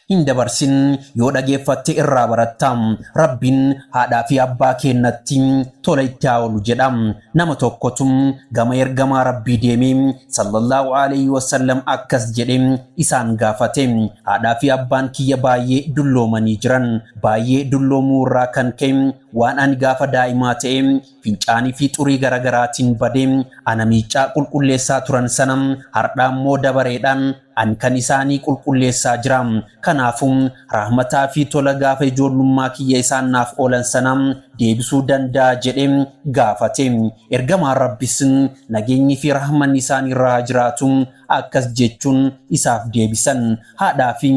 Hin dabarsin, yoo dhageeffatte irraa baratta. Rabbiin haadhaa fi abbaa keennatti tola itti haa oolu jedha. Nama tokkotu gama ergamaa Rabbii deemee sallallahu alayhi wasallam akkas jedhe isaan gaafate. Haadhaa fi abbaan kiyya baay'ee dulloomanii jiran. Baay'ee dulloomuu irraa kan ka'e waan ani gaafa daa'imaa ta'e fincaanii fi xurii garagaraatiin badee ana miicaa qulqulleessaa turan sana har'aa immoo dabareedhaan ani kan isaanii qulqulleessaa jira. Kanaafuu rahmataa fi tola gaafa ijoollummaa kiyya isaan naaf oolan sana deebisuu danda'a jedhee gaafate. Ergamaan Rabbis nageenyi fi rahmanni isaan irraa jiraatu akkas jechuun isaaf deebisan. Haadhaa fi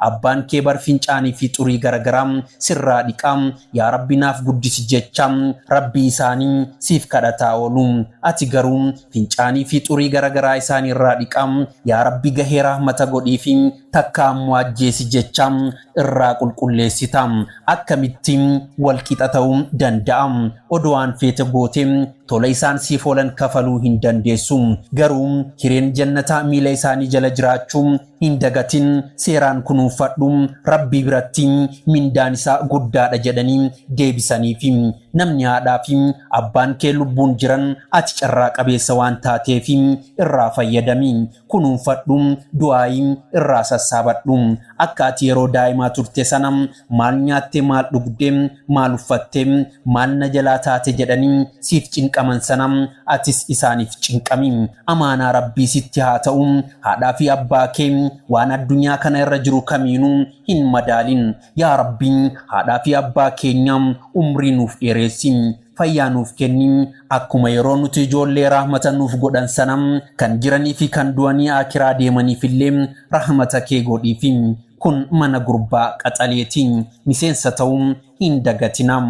abbaan kee bar fincaanii fi xurii garagaraa sirraa dhiqaa, yaa Rabbi naaf guddisi jecha Rabbii isaanii siif kadhataa oolu. Ati garuu fincaanii fi xurii garagaraa isaanii irraa dhiqaa, yaa Rabbi gahee rahmata godhii fi takka ammoo ajjeesi jecha irraa qulqulleessita. Akkamitti wal qixa ta'uu danda'a? Odoo waan feete goote tola isaan siif oolan kafaluu hin dandeessu. Garuu hireen jannataa miila isaanii jala jiraachuu hin dagatin, seeraan kunuunfadhu, Rabbii biratti mindaan isaa guddaadha jedhanii deebisaniifi. Namni haadhaa fi abbaan kee lubbuun jiran ati carraa qabeessa waan taateef irraa fayyadami. Kunuunfadhu, du'aayii irraa sassaabadhu. Akka ati yeroo daa'imaa turte sana maal nyaatte, maal dhugde, maal uffatte, maal na jalaa taate jedhanii siif cinqaman sana atis isaaniif cinqami. Amaanaa Rabbii sitti haa ta'u, haadhaa fi abbaa kee waan addunyaa kana irra jiru kamiinuu hin madaalin. Yaa Rabbi, haadhaa fi abbaa keenya umrii nuuf dheeressi. Fayyaa nuuf kenni. Akkuma yeroo nuti ijoollee rahmata nuuf godhan sana kan jiranii fi kan du'anii akiraa deemaniif illee rahmata kee godhiifi. Kun mana gurbaa qaxaleeti. Miseensa ta'uu hin dagatina.